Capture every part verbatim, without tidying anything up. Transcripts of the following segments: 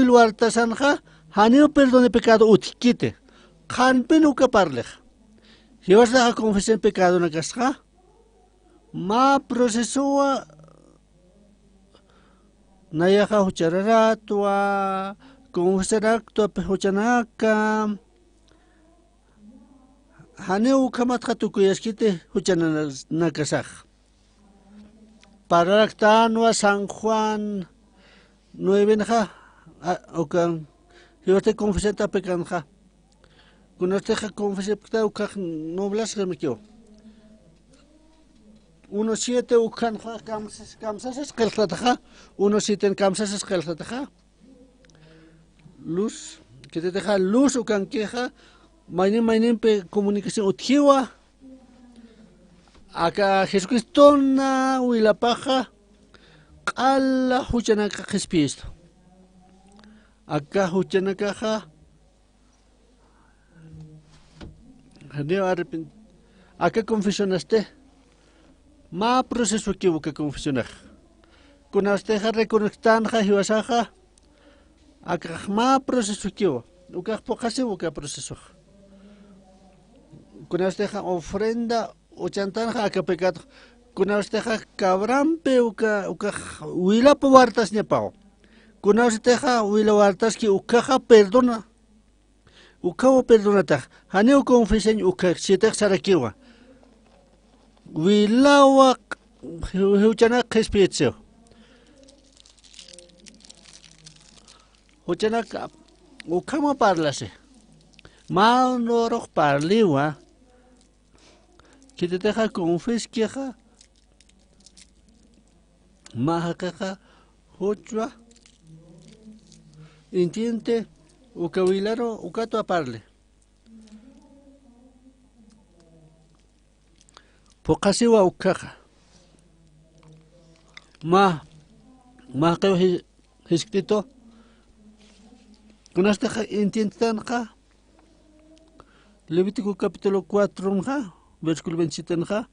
wartasanxa, janiw perdón de pecado utjkiti. Qhanpin uka parlixa. Jiwasaxa confesión pecadonakasxa. Mä procesowa, nayaxa juchararatwa, confesaraktwa juchanaka, janiw ukhamatxa tukuyaskiti juchanakasax. Parlaraktanwa San Juan nuevenxa, a, ukan, jiwasti confesanta pecanxa. Kunatixa confesapkta ukax noblasxamakiw. Uno siete ukanxa kamsas-, kamsasas qillqtataxa, uno siete kamsasas qillqtataxa. Luz, khititixa luz ukankixa, maynin mayninpi comunicación utjiwa. Aka Jesucristona wilapaxa, q'ala juchanaka qhispiyistu. Aka juchanakaxa, janiw arrepent-, aka confesionasti, mä procesokiw uka confesionax. Kunawstixa reconectanxa jiwasaxa, akax mä procesokiw, ukax phuqhasiw uka procesox. Kunawstixa ofrenda uchantanxa aka pecado. Kunawstixa cabrampi uka, ukax wilapa wartasñapaw. Kunawstixa wila wartaski ukaxa perdona. Ukhawa perdonatax. Janiw confesañ ukax, sietix sarakiwa. Wilawa q-, jiw-, jiwchanak qhispiyitsiw. Juchanak ukhama parlasi. Mä lurux parliwa. Khititixa confeskixa, mä jaqixa juchwa entiende uka wilaru ukatwa parli. Phuqhasiwa ukkhaxa. Mä, mä jaqiw ji-, jiskt'itu. Kunatixa entiendetanxa. Levítico capítulo cuatronxa, versículo veintisiete nxa.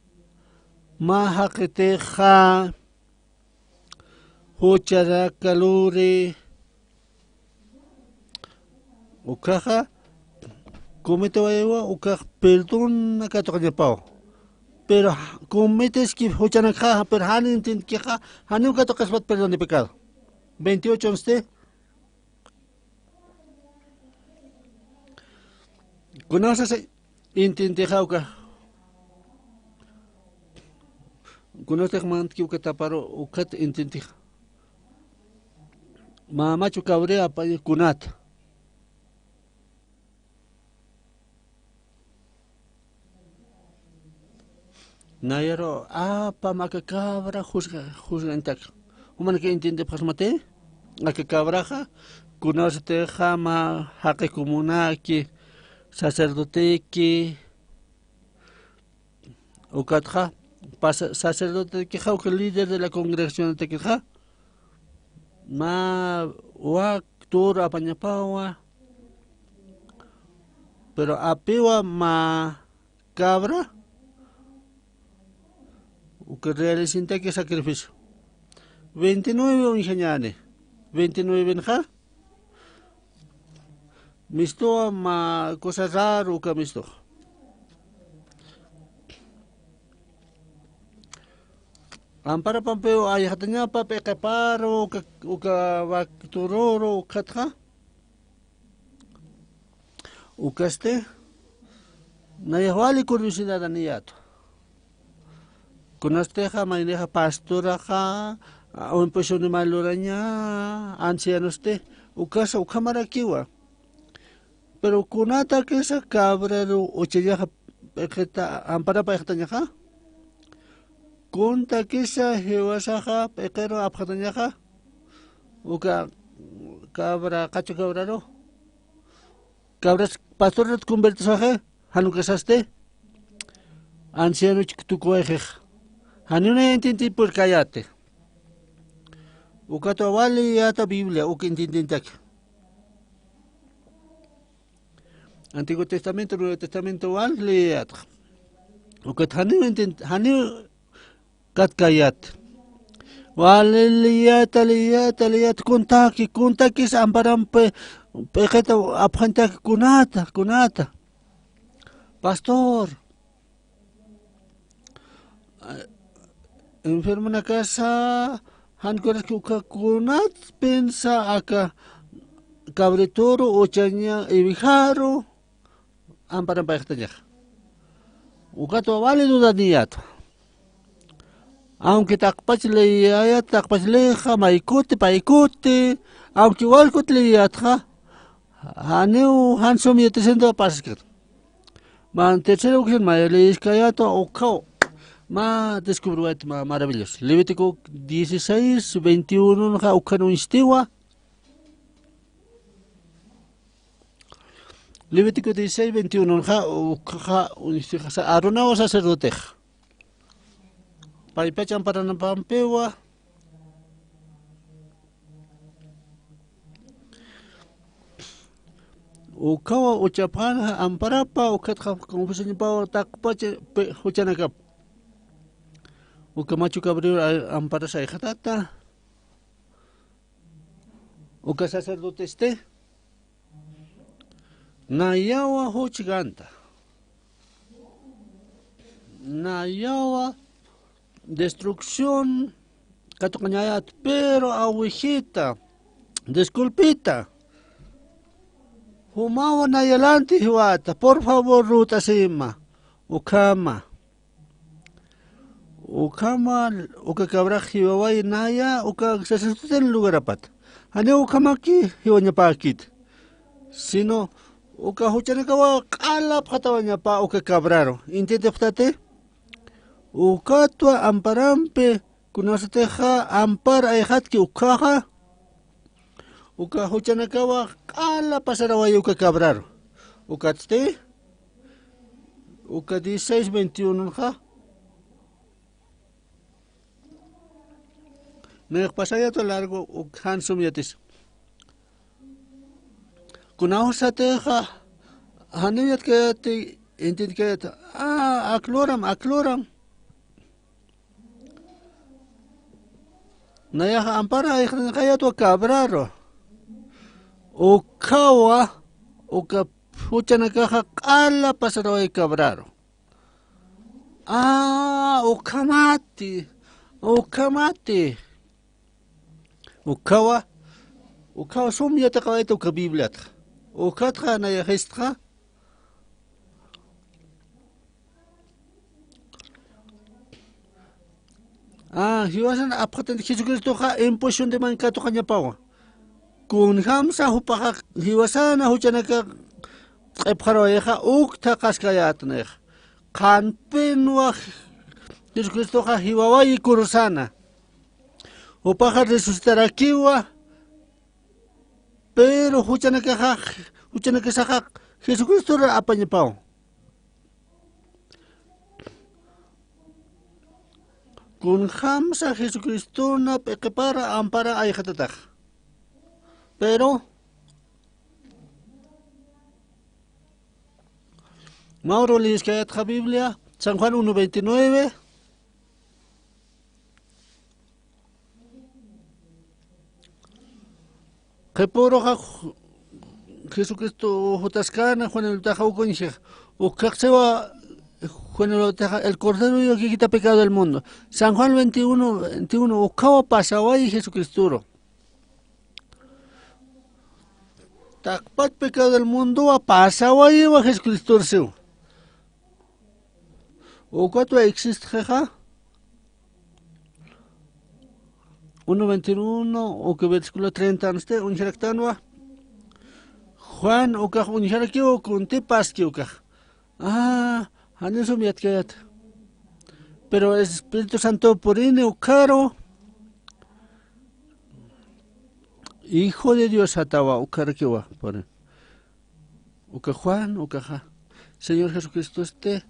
Mä jaqitixa jucharaka luri. Ukkhaxa, cometiwayiwa, ukkhax perdona katuqañapaw. Pero cometiski juchanakxa, pero jan entiendekixa, janiw katuqaspat perdón de pecado. Veintiocho nsti. Kunasas entiendexa uka. Kunatix mantki uka taparu ukat entiendexa. Mamachu cabra apaña kunat. Nayaru apam aka cabra juzga-, juzgañtak. Jumanaka entiendepxasmati, aka cabraxa, kunasatixa mä jaqi comunaki, sacerdoteki, ukatxa, pasa-, sacerdotekixa, uka líder de la congregacionatakitxa, mä wak turu apañapawa, pero apiwa mä cabra, uka realicintaki sacrificio. Veintinueve uñjañäni. Veintinueve nxa. Mistuwa mä cosa raro uka mistux. Amparapampiw ayxatañapa p'iqiparu uka, uka wak tururu ukatxa. Ukasti, nayax wali curiosidad aniyätu. Kunastixa maynixa pastoraxa, a, uñp'usi animal luraña, ancianosti, ukasa ukhamarakiwa. Pero kunatakisa cabraru uchañaxa p'iqita amparapa ayxatañaxa. Kuntakisa jiwasaxa p'iqiru apxatañaxa. Uka cabra, qachu cabraru. Cabras pastornat convertisaxa, jan ukasasti. Ancianoch tukuwayxix. Janiw nay entiendipurkäyäti. Ukatwa wali yäta Biblia, uk entiendintak. Antiguo Testamento, Nuevo Testamento wal leeyätxa. Ukat janiw enten-, janiw katkäyät. Wali liyata, liyata, liyata, kuntaki, kuntakis amparampi p'iqita apxañtaki kunata, kunata. Pastor, enfermonakasa, jan kuraski uka kunat pensa aka cabrituru, uchaña, iwijaru, amparampi ayxatañaxa. Ukatwa wali dudaniyata. Aunque taqpach liyayat, taqpach lixa, maykuti, paykuti, aunque walkut liyatxa, janiw jan sum yatisintu pasaskit. Man tercera ocasión may liyiskayatwa ukhaw. Mä descubriwayt mä maravilloso. Levítico dieciséis veintiuno nxa ukhan uñstiwa. Levítico dieciséis veintiuno nxa ukxa uñstixasa Aaronawa sacerdotexa. Paypach amparanapampiwa. Ukhawa uchapxanxa amparapa, ukhatxa confesioñapawa taqpach pi-, juchanakap. Uka machu cabríru ay-, amparasa ayxatata. Uka sacerdotesti. Nayawa juchganta. Nayawa destrucción katuqañayat, pero awejita, disculpita. Jumawa nayalanti jiwata, por favor, rut'asima. Ukhama. Ukhama, uka cabrax jiwawayi naya, uka sacerdoten lugarapat. Janiw ukhamaki jiwañapäkit. Sino, uka juchanakawa q'ala apxatawañapa uka cabraru. Entiendepxtati? Ukatwa amparampi, kunasatixa ampar ayxatki ukhaxa. Uka juchanakawa q'ala pasarawayi uka cabraru. Ukatsti, uka dieciséis veintiuno nxa. Nayax pasayatwa largo, uk jan sum yatis. Kunawsatixa, janiw yatkayati, entiendkayati, ah, akluram, akluram. Nayaxa ampar ayxatanxayatwa cabraru. Ukhawa, uka juchanakaxa q'ala pasaraway cabraru. Ah, ukhamati, ukhamati. Ukhawa, ukhawa sum yatiqawayta uka Bibliatxa. Ukatxa nayaxistxa. Ah, jiwasan apxatanti Jesucristoxa imposición de man katuqañapawa. Kunjamsa jupaxa jiwasana juchanaka q'ipxarawayixa uk thaqaskayätnixa. Qhanpinwa Jesucristoxa jiwawayi cruzana. Jupaxa resucitarakiwa, pero juchanakaxa, juchanakasaxa Jesucristora apañapaw. Kunjamsa Jesucristona p'iqipara ampara ayxatatax. Pero, Mauro liskayatxa Biblia, San Juan uno veintinueve. Qhipuruxa Jesucristo jutaskana, Juan el Bautistaxa uk uñjix. Ukhaxsiwa Juan el Bautistaxa, el Cordero que quita pecado del mundo. San Juan veintiuno, veintiuno, ukhawa pasawayi Jesucristuru. Taqpach pecado del mundowa pasawayiwa Jesucristuru siw. Ukatwa existixa. Uno veintiuno, uka versículo treinta ansti, uñjaraktanwa. Juan ukax uñjarakiw kuntipaski ukax. Ah, jani sum yatkayat. Pero Espíritu Santo purini ukaru. Hijo de Dios jatawa ukarakiwa purini. Uka Juan, ukaxa Señor Jesucristosti,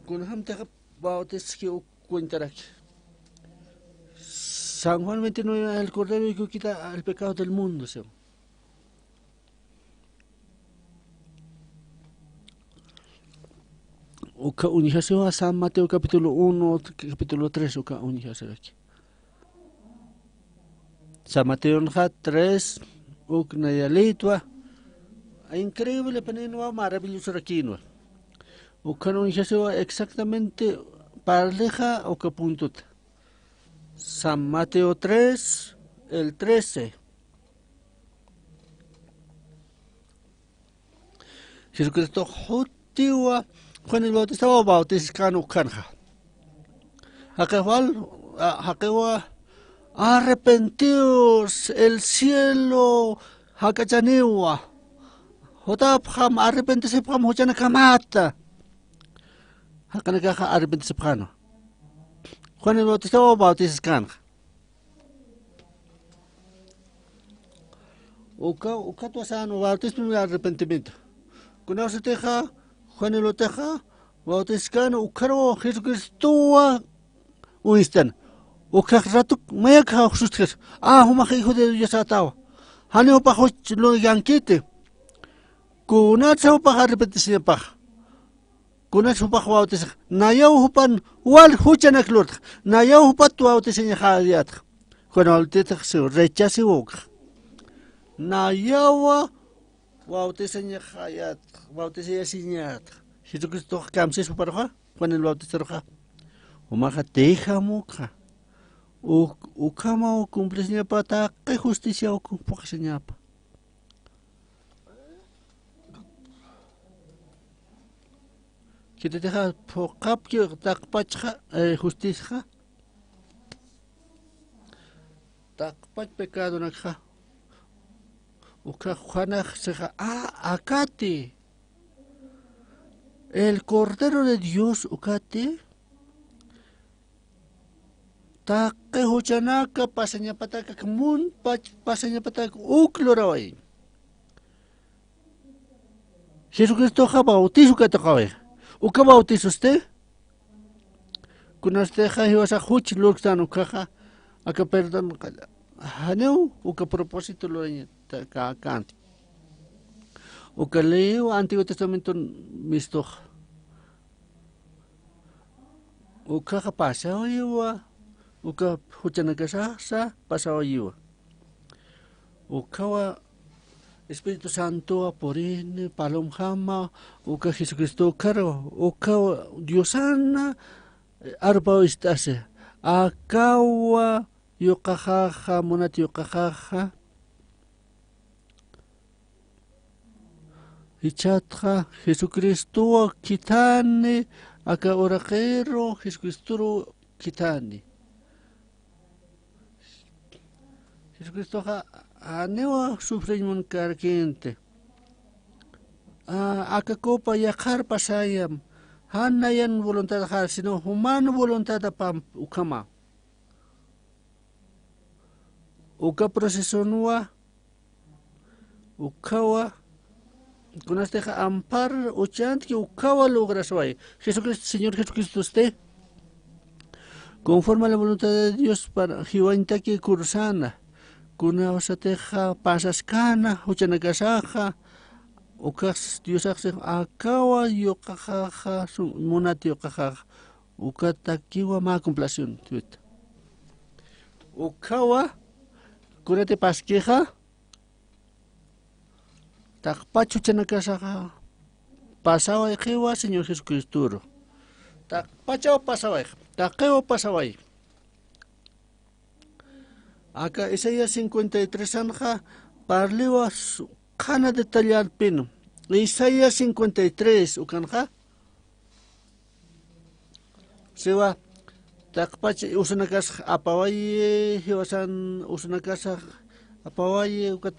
kunjamtix bautizaski uk cuentaraki. San Juan veintinueve, el Cordero que quita el pecado del mundo, siw. Uka uñjasiwa San Mateo capítulo uno, capítulo tres, uka uñjasiraki. San Mateonxa tres, uk nayalitwa, increíble paninwa, maravillosorakinwa. Ukan uñjasiwa exactamente parlixa uka puntuta. San Mateo tres, el trece. Jesucristo jutiwa Juan el Bautistawa bautizaskän ukhanxa. Jaqiwal, a, jaqiwa, "Arrepentidos, el cielo jak'achaniwa. Jutapxam, arrepentisipxam juchanakamata." Jaqinakaxa arrepentisipxänwa. Juan el Bautistawa bautizaskänxa. Uka, ukatwa sänwa bautismo de arrepentimiento. Kunasatixa Juan el Bautistaxa bautizaskän ukharwa Jesucristowa uñstan. Ukax ratuk mayakxa sustjir. A, jumax hijo de Dios satawa. Janiw jupax juch lugankiti. Kunatsa jupax arrepentisiñapax. Kunatsa jupax bautizax. Nayaw jupan wal juchanak lurtx. Nayaw jupat bautizañaxayätx. Juan Bautistax siw, rechasiw ukx. Nayawa bautizañaxayätx, bautizayasiñätx. Jesucristox kamsis juparuxa, Juan el Bautistaruxa. Jumaxa tijam ukxa. Uk-, ukhamaw cumplisiñapa taqi justiciaw phuqhasiñapa. Khititixa phuqhapki taqpachxa, eh, justiciaxa. Taqpach pecadonakxa. Ukhax Juanax sixa, a, akati. El Cordero de Dios ukati. Taqi juchanaka pasañapatak, mun pach-, pasañapatak uk luraway. Jesucristoxa bautizo katuqaway. Uka bautizosti, kunastixa jiwasax juch lurkstan ukaxa, aka perdón qalla. Janiw uka propósito lurañata ka-, kanti. Uka leyiw Antiguo Testamento mistux. Ukaxa pasawayiwa, uka juchanakasaxa pasawayiwa. Ukawa Espíritu Santowa purini, palomjama, uka Jesucristo ukaru, ukawa Diosana, eh, arpaw ist'asi. Akawa yuqaxaxa, munat yuqaxaxa. Jichhatxa Jesucristowa khithani, aka uraqiru Jesucristoru khithani. Jesucristoxa janiwa sufriñ munkarkinti. A, aka copa yaqhar pasayam, jan nayan voluntadxar, sino juman voluntadapam ukhama. Uka procesonwa, ukhawa, kunastixa ampar uchantki ukhawa lograsway. Jesucristo, Señor Jesucristosti, conforme a la voluntad de Dios, para jiwañtaki kursana, kunawsatixa pasaskana, juchanakasaxa, ukax Diosax six akawa yuqaxaxa, su-, munat yuqaxaxa, ukatakiwa mä cumplición, ¿sí? Ukhawa, kunati paskixa, taqpach juchanakasaxa pasawayxiwa Señor Jesucristoru. Taqpachaw pasaway, taqiw pasaway. Aka Isaías cincuenta y tres anxa parliwa s-, qhana detallarpin. Isaías cincuenta y tres ukanxa. Siwa, taqpach usunakasax apawayi, jiwasan usunakasax apawayi, ukat,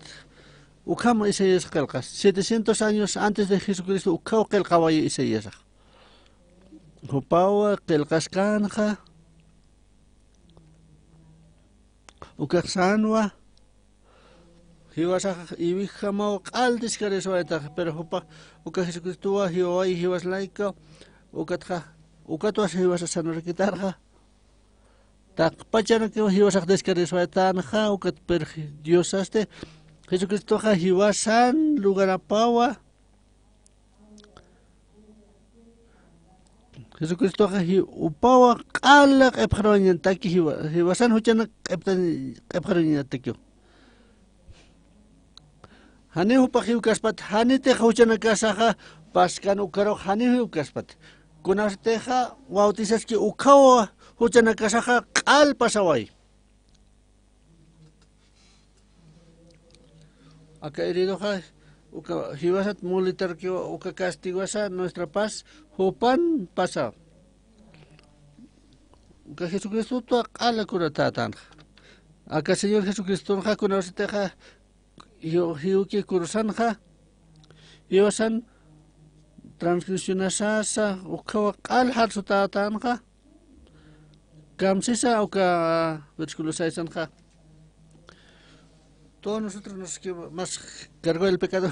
ukham Isaías qillqa. Setecientos años antes de Jesucristo ukhaw qillqawayi Isaíasax. Jupaw qillqaskanxa, ukax sänwa, jiwasax iwijamaw q'al diskariswaytax, pero jupa, uka Jesucristowa jiwaway jiwas layka, ukatxa, ukatwas jiwasa sanarakitarxa, taqpachanakiw jiwasax diskariswaytanxa, ukat pero Diosasti, Jesucristoxa jiwasan lugarapawa, Jesucristoxa ji-, jupawa q'ala q'ipxarawañataki jiwa-, jiwasan juchanak q'iptañ-, q'ipxarawañatakiw. Janiw jupax jiwkaspat, janitix juchanakasaxa paskan ukarux janiw jiwkaspat. Kunasatixa bautizaski ukhawa juchanakasaxa q'al pasaway. Aka heridoxa, uka jiwasat mulitarkiwa, uka castigosa nuestra paz, jupan pasa. Uka Jesucristotwa q'ala kuratätanxa. Aka Señor Jesucristonxa kunawsatixa jiw-, jiwki kurusanxa, jiwasan transgresionasasa, ukhawa q'al jarsutätanxa. Kamsisa uka versículo seis anxa. Todos nosotros nos que más cargó el pecado.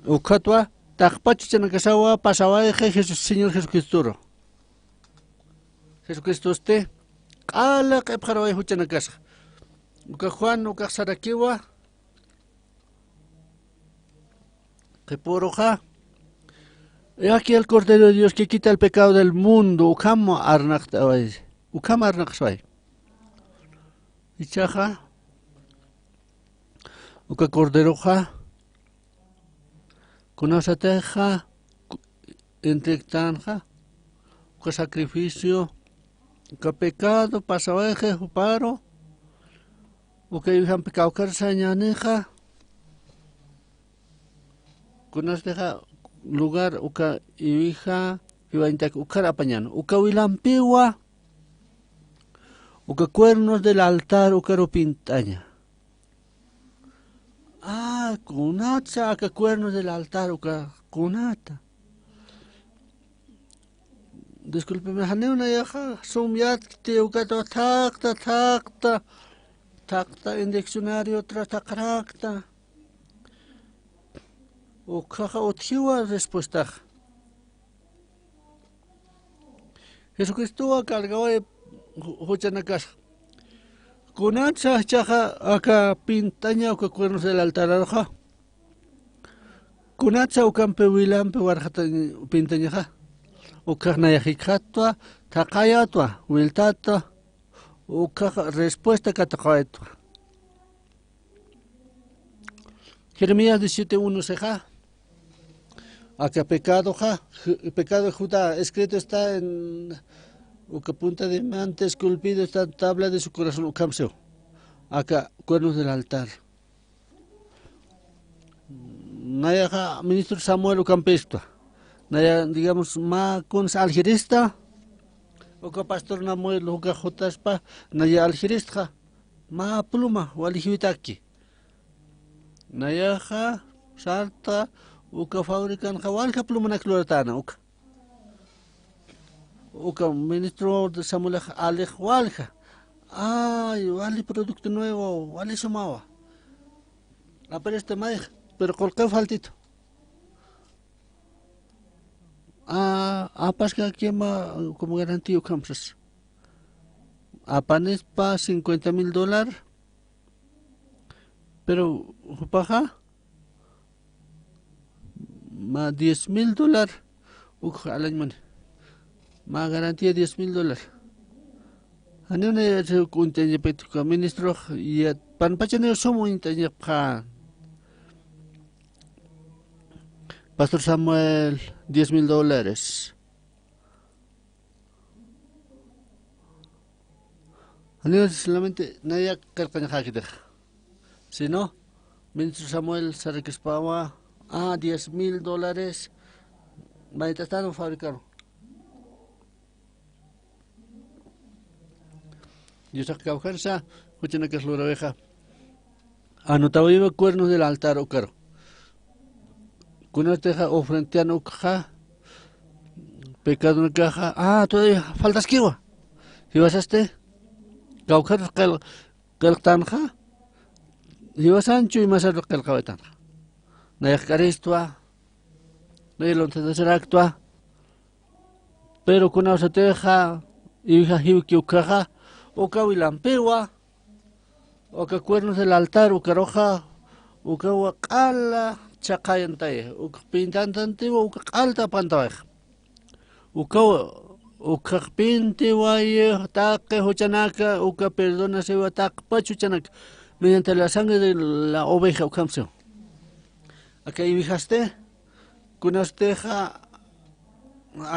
Ukhatwa, taqpach juchanakasawa pasawayxi Jesús, Señor Jesucristoro. Jesucristosti, q'ala q'ipxaraway juchanakasa. Uka Juan, ukax sarakiwa, qhipuruxa, "He aquí el Cordero de Dios que quita el pecado del mundo", ukham arnaqtaway, ukham arnaqsway. Ichaxa, uka corderoxa, kunasatixa, entregtanxa, uka sacrificio, uka pecado pasawayxi juparu, uka iwijampi kawkharsañänixa, kunasatixa lugar uka iwija jiwañtak ukhar apañän, uka wilampiwa, uka cuernos del altar ukaru pint'aña. Ah, kunatsa aka cuernos del altar uka kunata. Discúlpeme, janiw nayaxa sum yatkti ukatwa thaqta, thaqta, thaqta inyeccionario tras thaqarakta. Ukhaxa utjiwa respuestaxa. Jesucristowa cargaway ju-, juchanakasa. Kunatsa jichhaxa aka pint'aña uka cuernos del altararuxa. Kunatsa ukampi wilampi warxata pint'añaxa. Ukhax nayax jikxatwa, thaqayatwa, wiltatwa, ukhax respuesta katuqawaytwa. Jeremías diecisiete uno sixa, aka pecadoxa, Ju-, pecado de Judá, escrito está en, uka punta de manto esculpido está tabla de su corazón, ukham siw. Aka cuernos del altar. Nayaxa ministro Samuel ukampistu. Naya, digamos, mä kuns aljirista, uka pastor Samuel uka jutaspa, naya aljiristxa. Mä pluma, wali jiwitaki. Nayaxa sarta, uka fabricanxa walja plumanak luratäna, uka. Uka ministro Samuelxa alix walja. Ay, wali producto nuevo, wali sumawa. Aparista mayx, pero qullqiw faltitu. Ah, apaskakima, como garantía ukhamsas. Apanispa cincuenta mil dólar, pero jupaxa, mä diez mil dólar, uk alañmuni. Mä garantía diez mil dólar. Janiw nayax uñt'añapit uka ministrox, ya, panpachaniw sum uñt'añapxän. Pastor Samuel, diez mil dólares. Janiw solamente nayax qillqañaxäkitix. Sino, ministro Samuel sarakispawa, ah, diez mil dólares, mayt'atäna fabricaru. Diosax kawkharsa, juchanakas lurawixa. Anotawiwa cuernos del altar ukaru. Kunatixa ofrendan ukxa, pecadonakaxa, ah, todavía faltaskiwa. Jiwasasti, kawkharus qil-, qillqtanxa, jiwasan chuymasarus qillqawaytanxa. Nayax k'aristwa, nayax lunthatasaraktwa, pero kunawsatixa, iwija jiwki ukhaxa, uka wilampiwa, uka cuernos del altar ukaruxa, ukawa q'ala chaqayantay, uk pintantantiwa, uk q'alta apantawayx. Ukaw, ukxaqpintiway, taqi juchanaka, uka perdonasiwa, taqpach juchanaka, mediante la sangre de la oveja, ukhamsiw. Aka iwijasti, kunasti,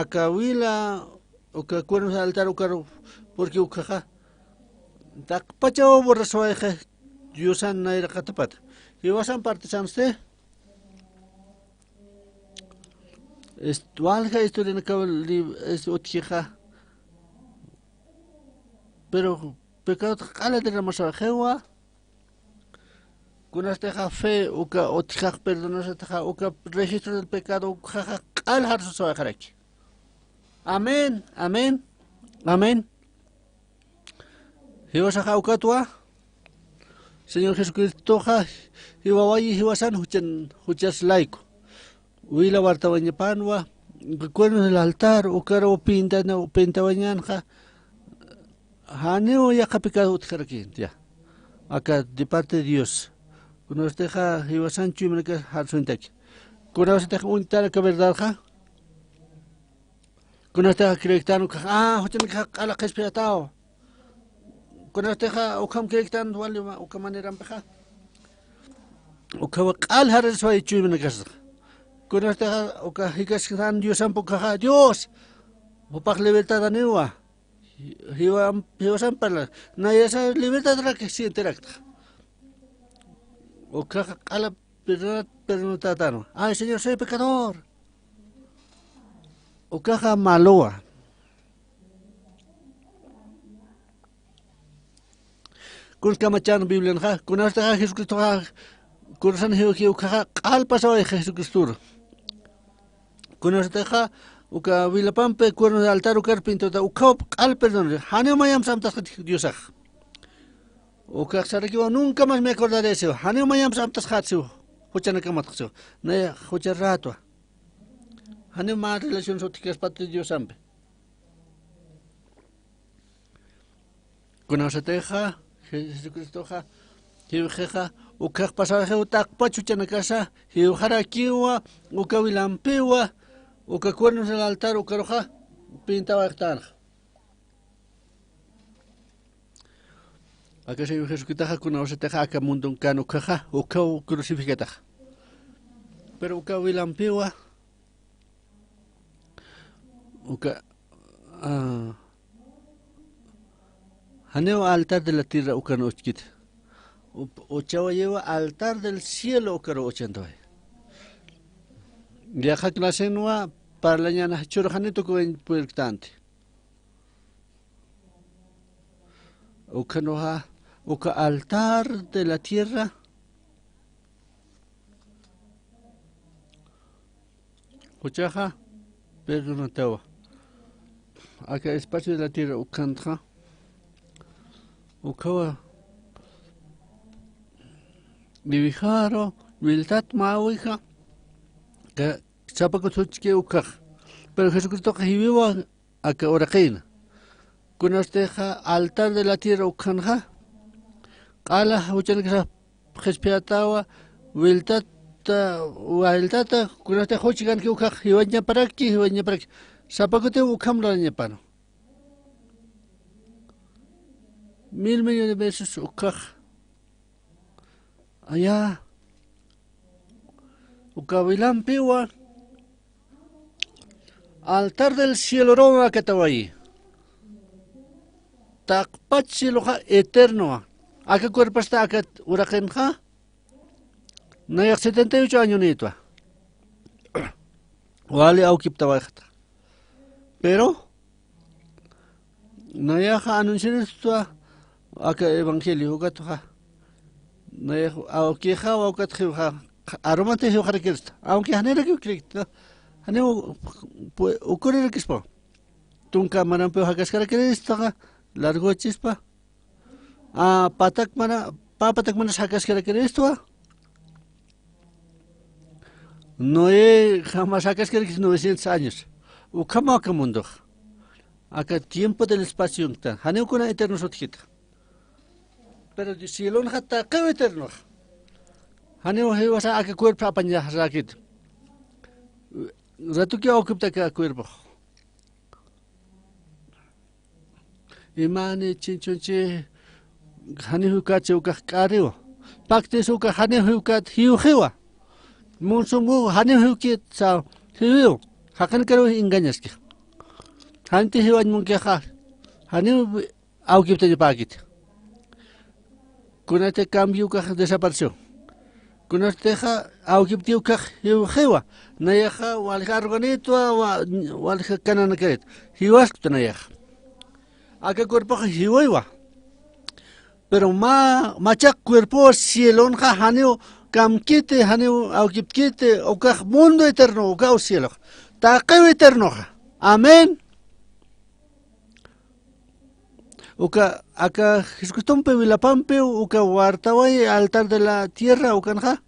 aka wila, uka cuernos de altar, ukaru, porque ukxaxa, taqpachaw borraswayxi, Diosan nayraqatapata. Jiwasan partisansti, Est-, walja historianakaw li-, es, utjixa. Pero pecadot q'ala derramasawaxiwa. Kunastixa fe, uka utjax perdonasatixa, uka registro del pecado, ukxaxa q'al jarsusawaxaraki. Amén, amén, amén. Jiwasaxa ukatwa, Señor Jesucristoxa, jiwawayi jiwasan juchan, juchas layku. Wila wartawañapanwa, cuernos del altar, ukaru pintana, pintawañanxa, janiw yaqha pecado utjarakinti, ya. Aka de parte de Dios. Kunawstixa, jiwasan chuymanaka jarsuñtaki. Kunawstixa uñt'araki verdadxa, Kunatixa creektan ukax, ah, juchanakax q'ala qhispiyataw. Kunatixa ukham creektan wali ma-, uka manerampixa. Ukhawa q'al jarasway chuymanakasaxa. Kunatixa uka jikastan Diosampi ukaxa, Dios, jupax libertadaniwa. Jiwa-, jiwasan parla. Nayasa libertadraki sientirakta. Ukaxa q'ala perdonat-, perdonatätanwa. Ay, Señor, soy pecador. Ukaxa maluwa. Kuns kamachan Biblianxa, kunatixa Jesucristoxa, kunasan jiwaki ukaxa, q'al pasaway Jesucristor. Kunatixa, uka wilapampi cuerno de altar ukar pintawta, ukhaw q'al perdón. Janiw mayamp samtasxati Diosax. Ukax sarakiwa, nunca más me acordaré siw. Janiw mayamp samtasxati siw. Juchanakamatxa siw. Nay, jucha ratwa. Janiw mä relación utjkaspati Diosampi. Kunawsatixa, Jesucristoxa, jiwxixa, ukax pasawxiw taqpach juchanakasa, jiwxarakiwa, uka wilampiwa, uka cuernos del altar, ukaruxa, pintawayxtanxa. Aka Señor Jesucristoxa kunawsatixa aka mundon kan ukaxa, ukaw crucificataxa. Pero uka wilampiwa, uka, ah, janiw altar de la tierra ukan uchkit. Up-, uchawayiwa altar del cielo ukaru uchantaway. Yaqha clasenwa parlañana churxani tukuwañ purirktanti. Ukhanuxa, uka altar de la tierra, juchaxa perdonatawa. Aka espacio de la tierra ukhanxa, ukhawa, iwijaru, wiltat mä iwija, ka, sapa kut juchki ukhax. Pero Jesucristoxa jiwiwa, aka uraqina. Kunatixa altar de la tierra ukhanxa, q'ala juchanakasa qhispiyatawa, wiltata, wiltata, kunatix juchkanki ukhax, jiwañaparaki, jiwañaparaki. Sapa kutiw ukham lurañapanu. Mil millones de veces ukhax. Aya. Uka wilampiwa. Altar del cielo roma akatawayi. Taqpach cieloxa eternowa. Aka cuerposta aka uraqinxa. Nayax setenta y ocho añonïtwa. Wali awkiptawayxta. Pero, nayaxa anunciaristwa aka evangelio ukatxa. Nayax awkixa, awkat jiwxa, arumati jiwxarakirista. Aunque janirakiw creekta. Janiw pu-, ukurirakispa. Tunka marampiw jakaskarakirista, largochispa. Ah, patak mana, pa patak mana jakaskarakiristwa. Noé jamás jakaskarakis novecientos años. Ukhama aka mundox. Aka tiempo del espacio uñkta. Janiw kuna eterno sutjita. Pero cielonxa taqiw eternox. Janiw jiwasa aka cuerpo apañarakit. Ratuki awkipta aka cuerpo. Imani chinchunchi janiw jiwkatchi ukax k'ariw. Paktis uka janiw jiwkat jiwxiwa. Munsum janiw jiwkit sa jiwiw. Jaqinkaruw engañaski. Janti jiwañ munkixa. Janiw awkiptañapäkit. Kunati cambio ukax desapareciw. Kunatixa awkipti ukax jiwxiwa. Nayaxa walja arruganitwa, wa-, walja cananakarit. Jiwaskta nayaxa. Aka cuerpoxa jiwiwa. Pero mä, machaq cuerpowa cielonxa janiw kamkiti, janiw awkiptkiti, ukax mundo eterno, ukaw cielox. Taqiw eternoxa. Amén. Uka, aka Jesucristompi wilapampiw, uka wartaway altar de la tierra, ukanxa.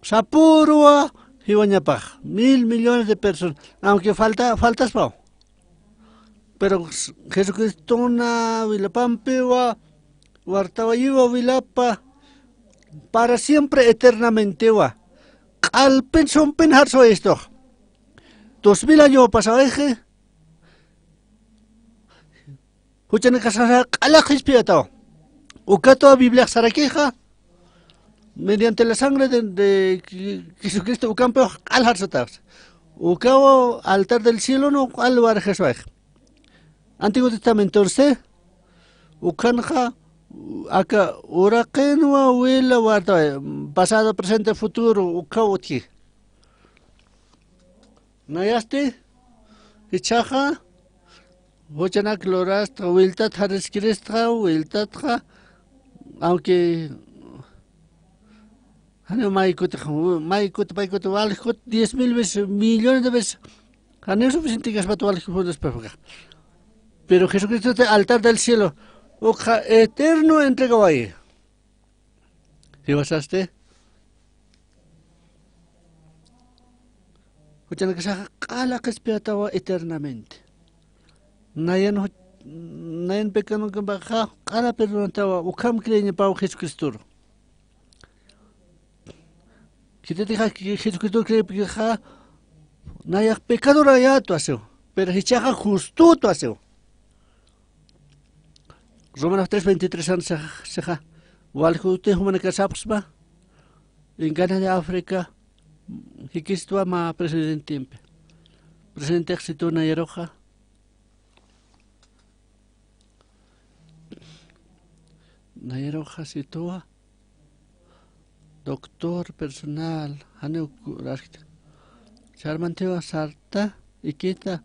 Sapüruwa jiwañapax, mil millones de personas, aunque falta, faltaspaw. Pero Jesucristona wilapampiwa, wartawayiwa wilapa, para siempre eternamentiwa. Q'alpin sumpin jarsuwa istox. Dos mil año pasawayxi, juchanakasaxa q'ala qhispiyatawa. Ukatwa Bibliax sarakixa, mediante la sangre de, de Jesucristo ukampiw q'al jarsatawa. Ukaw altar del cielo no q'al warjaswayx. Antiguo Testamento se, ukanxa aka uraqinwa wila wartaway, pasado, presente, futuro, ukaw utji. Nayasti, jichhaxa, juchanak lurastxa, wiltat jariskiristxa, wiltatxa, aunque janiw may kutix, may kuti, pay kuti, walj kuti, diez mil veces, millones de veces, janiw suficiente kaspat walj kutas pafaka. Pero Jesucristo altar del cielo, ukxa eterno entregawayi. Jiwasasti. Juchanakasaxa q'ala qhispiyatawa eternamente. Nayan ju-, nayan pecadonkampaxa q'ala perdonatawa, ukham creeñapaw Jesucristoru. Khititixa Jesucristoru creepikixa, nayax pecadorayätwa siw, pero jichhaxa justotätwa siw. Romanos tres veintitrés an sixa, sixa, walja kuti jumanakar sapxsma, en Ghana de África, jikistwa mä presidentempi. Presidentex situ nayaruxa. Nayaruxa situwa. Doctor personal, janiw ku-, raskta. Sarmantiwa sarta, ikita.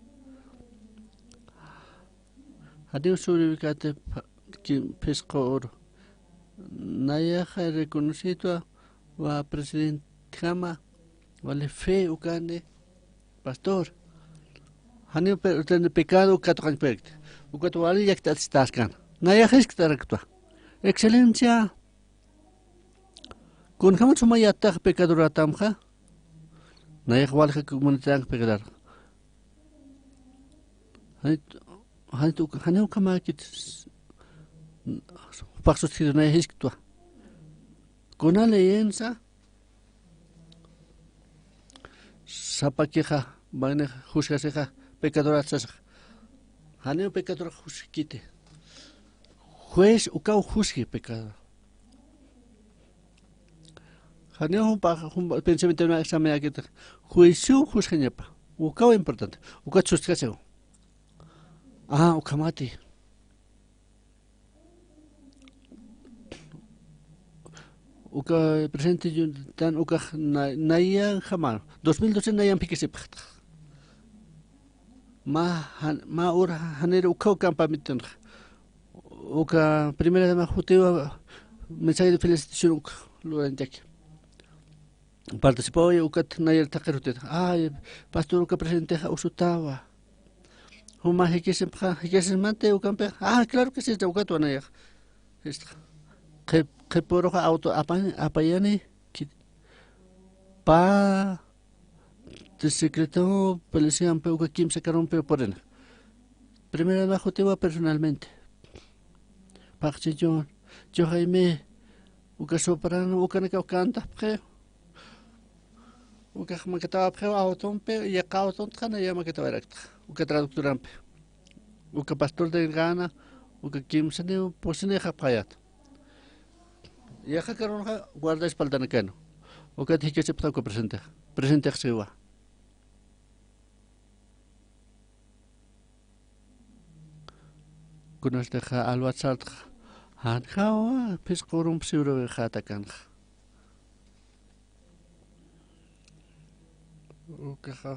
Janiw sobrevivikati pha-, ki-, phisqa uru. Nayaxa reconocitwa, wa presidentjama, wali fe ukani, pastor. Janiw pe-, utani pecado ukat katuqañ puerkta. Ukat wali llakt'atistaskan. Nayax jisktaraktwa. Excelencia, kunjamat suma yatix pecadoratamxa, nayax walja kumunitatank pecador. Janit, janit uk-, janiw ukhamäkit, jupax sutjiru nayax jisktwa. Kuna leyensa, sapakixa, mayni jusgasixa, pecadorat sasaxa. Janiw pecador jusgkiti. Juez ukaw jusgi pecador. Janiw jumpa, jumpa pensamiento na examen akita. Juicio jusgañapa. Ukaw importante. Ukat sustjasiw. Ah, ukhamati. Uka presente yu-, tan ukax na-, nayan jamar. Dos mil doce nayan phikisipxta. Mä jan-, mä ur janir ukaw campamentonxa. Uka primera dama jutiwa mensaje de felicitación uk lurañtaki. Participaway ukat nayar thaqir jutita. Ay, pastor uka presentexa usutawa. Juma jikisipxa, jikisipxmati ukampixa. Ah, claro que sí, ukatwa nayax. Jistxa. Qhip-, qhipuruxa auto apañ-, apayani, ki-, pä, secreto, policíampi uka kimsa carrompi purina. Primera dama jutiwa personalmente. Paqchichun, chuxaymi, Uka soprano, ukanakaw cantapxi. Ukax makatawapxiw awtompi, yaqa awtontxa naya makatawayraktxa. Uka traductorampi. Uka pastor de gana, uka kimsaniw, pusinixapxayat. Yaqa karunxa guarda espaldanakanu. Ukat jikasipxta uka presente. Presentix siwa. Kunasatixa alwat sartxa, janjawa phisqa urump siwrawixäta kanxa. Ukaxa,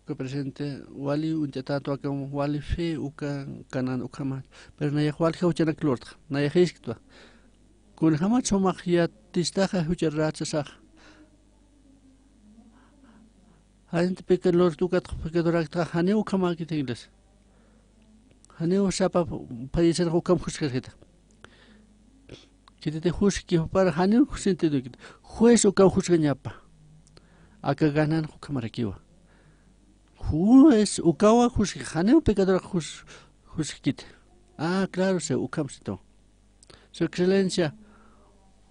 uka presente, wali uñt'atätwa akham, wali fe uka kanan ukhamat. Pero nayax walja juchanak lurtxa, nayax jisktwa. Kunjamat sumax yatistaxa jucharätsasaxa. Janit pecador, ukat pecadorkta, janiw ukhamäkit iglesia. Janiw sapa fallecerxa ukham juskasita. Khititix juski jupar janiw sentidoki. Juez ukaw juskañapa. Aka ganan ukhamarakiwa. Juez ukawa juski, janiw pecadorx jus-, juskit. Ah, claro, se ukham situ. Su Excelencia,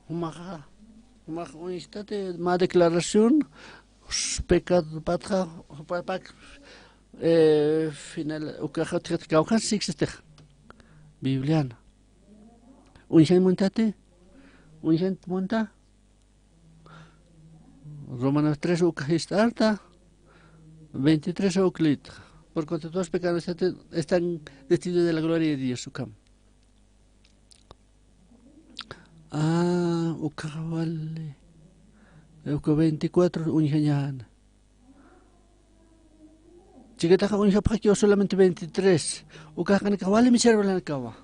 jumaxa, jumax uñstati mä declaración, pecado patxa, jupapak, eh, final, ukaxa utjat kawkhan siksistix. Biblian. Uñjañ muntati, uñjañ munta. Romanos tres uka jist'arta, veintitrés uka lïtxa. Por cuanto todos pecaron, están destituidos de la gloria de Dios, ukham. Ah, ukaxa wali. Uka veinticuatro uñjañäna. Chiquitaxa uñjapxakiw solamente veintitrés. Ukax qanakax wali miserablekawa.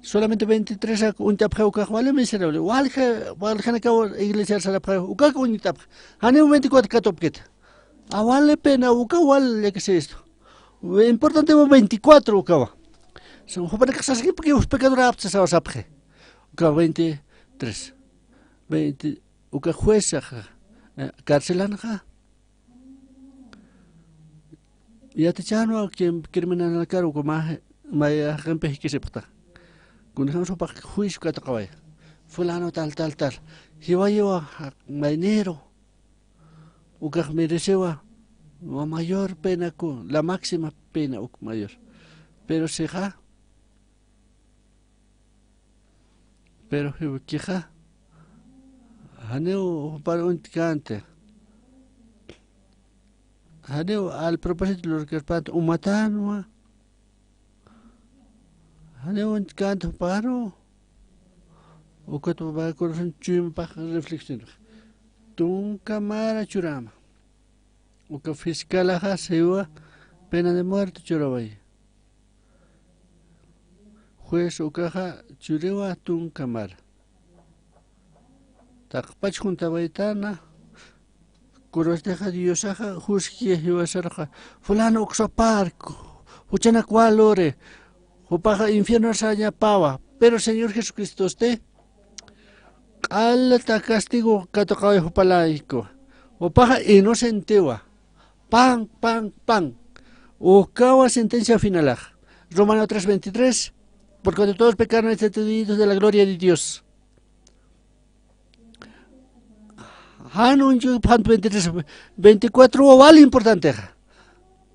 Solamente veintitrés ak uñt'apxi ukax wali miserable. Walja, waljanakaw iglesiar sarapxi. Ukax uñt'apxi. Janiw veinticuatro katupkit. A wali pena uka wal llakisistu. Importante veinticuatro ukawa. Son jupanakax saskipki pecador apta sawa sapxi. Uka veintitrés. Veinte, uka juezaxa, eh, carcelanxa. Yatichänwa kim-, criminalnakar uka mä, mä jaqimpi jikisipxta. Kunjam supax juicio katuqaway. Fulano tal, tal, tal. Jiwayiwa ja-, maynero. Ukax merecewa ma-, mayor pena ku, la máxima pena uk mayor. Pero sixa, pero jiwkixa, janiw jupar uñtkänti. Janiw al propósito lurkarpänti umatänwa. Janiw uñtkänti juparu. Ukat mä corazón chuymapax reflexión. Tunka mara churama. Uka fiscalaxa siwa pena de muerte churaway. Juez ukaxa churiwa tunka mara. Taqpach juntawaytana, kurustixa Diosaxa juski jiwasarxa, fulano uksaparku, juchanak waluri, jupaxa infierno sañapawa, pero Señor Jesucristosti, q'alta castigo katuqawi jupalayku. Jupaxa inocentewa. Pan, pan, pan. Ukawa sentencia finalax. Romano tres veintitrés. Porque todos pecaron y están destituidos de la gloria de Dios. Jan uñchukipxanti veintitrés, veinticuatro wali importantexa.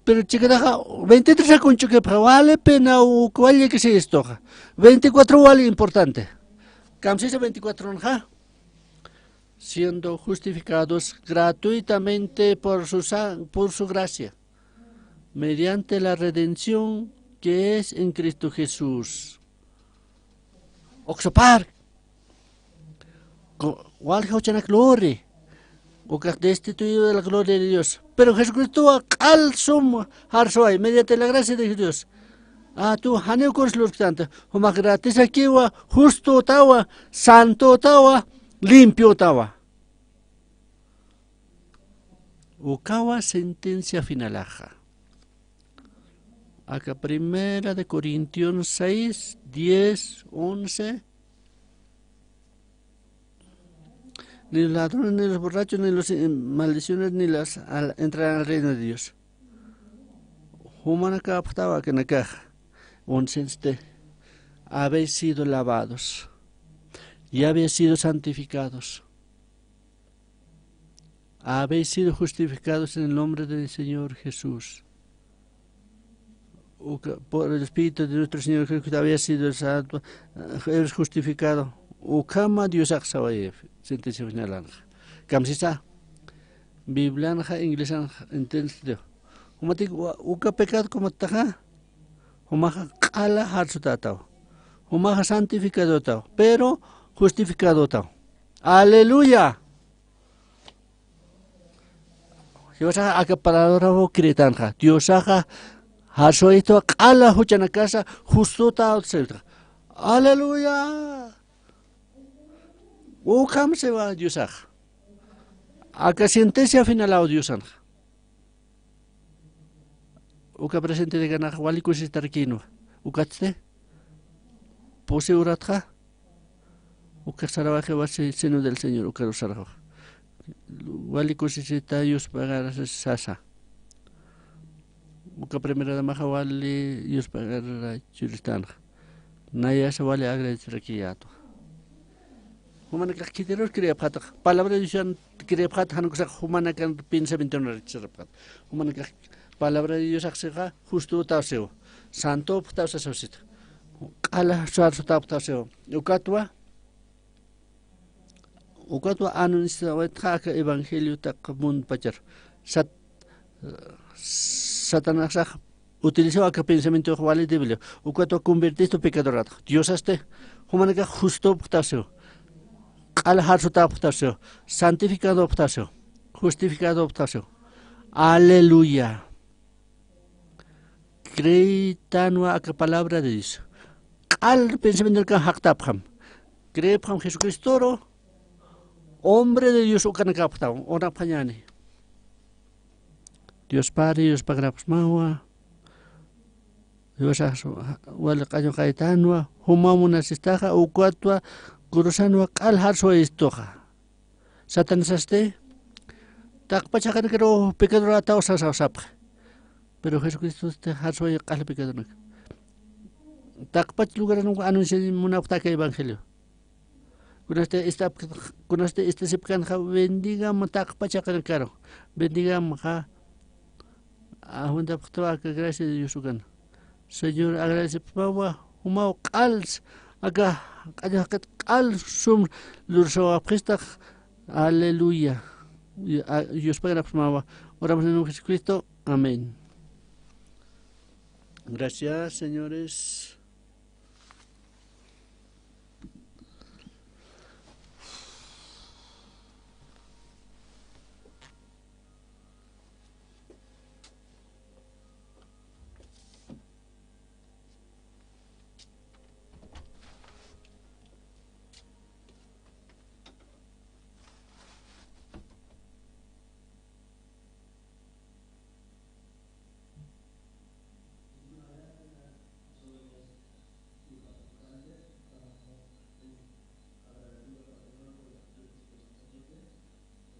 Pero chiquitaxa veintitrés uñchukipxa, wali pena uk wali llakisistuxa. Veinticuatro wali importante. Kamsisa veinticuatro nxa. Siendo justificados gratuitamente por su sa-, por su gracia, mediante la redención que es en Cristo Jesús. Uksapar. Ku-, walja juchanak luri. Ukax destituido de la gloria de Dios. Pero Jesucristowa q'al sum jarsuway, mediante la gracia de Dios. Atu janiw kuns lurktanti. Jumax gratisakiwa, justotawa, santotawa, limpiotawa. Ukawa sentencia finalaxa. Aka Primera de Corintios seis, diez, once. Ni los ladrones, ni los borrachos, ni los, eh, maldiciones, ni las al-, entrarán al reino de Dios. Jumanakapxtawa akanakaxa. Oncenste, habéis sido lavados. Ya habéis sido santificados. Habéis sido justificados en el nombre del Señor Jesús. Uka, por el Espíritu de nuestro Señor Jesucristo había sido santo, eh, eres justificado. Ukhama Diosax sawayï, sentencia final anxa. Kamsisa, Biblianxa, inglesanxa, entendido. Jumatik, wa-, uka pecado kumattaxa, jumaxa q'ala jarsutätaw. Jumaxa santificadotaw, pero justificadotaw. Aleluya. Diosaxa aka palabraw creetanxa. Diosaxa jarsuwaytwa q'ala juchanakasa justotaw sawayta. Aleluya. Ukham siwa Diosaxa. Aka sentencia finalaw Diosanxa. Uka presente de ganaxa wali kusisitarkïnwa. Ukatsti pusi uratxa. Uka sarawaxiwa si-, seno del Señor, uka sarawaxa. Wali kusisita yuspagarasa sasa. Uka primera damaxa wali yuspagara churistanxa. Nayasa wali agradecerakiñätwa. Jumanakax khitirus creepxätax. Palabra de Diosan creepxäta, jan ukasax jumanakan pensamientonar sarapxäta. Jumanakax palabra de Diosax sixa justotaw siwa. Santopxtaw sasawsita. Q'ala jarsutapxtaw siwa. Ukatwa, ukatwa anunciawaytxa aka evangelio taq mundo pachar. Sat-, Satanasax utilizaw aka pensamiento wali débil. Ukatwa convertistu pecadorata. Diosasti jumanakax justopxtaw siwa. Q'ala jarsutapxtaw siwa. Santificadopxtaw siwa. Justificadopxtaw siwa. Aleluya. Creeytanwa aka palabra de Dios. Q'al pensamientonakan jaqtapxam. Creepxam Jesucristoru, hombre de Dios ukanakapxtam, urapxañäni. Dios Padre, Dios pagrapxsmawa. Diosax wali q'añuqaytanwa, juma munasistaxa, ukatwa cruzanwa q'al jarsuwayistuxa. Satanasasti, taqpach jaqinakaru pecadorataw sasaw sapxi. Pero Jesucristosti jarsuwayi q'al pecadornak. Taqpach lugaranwa anunciañ munapxta aka evangelio. Kunasti istap-, kunasti istasipkanxa bendigam taqpach jaqinakaru. Bendigamxa, ajwintapxtawa aka gracia de Dios ukan. Señor, agradecipxsmawa, jumaw q'als, aka q'aña jaqit q'al sum lursawayistax. Aleluya. Y, a, Dios pagrapxsmawa. Oramos en el nombre de Jesucristo. Amén. Gracias, señores.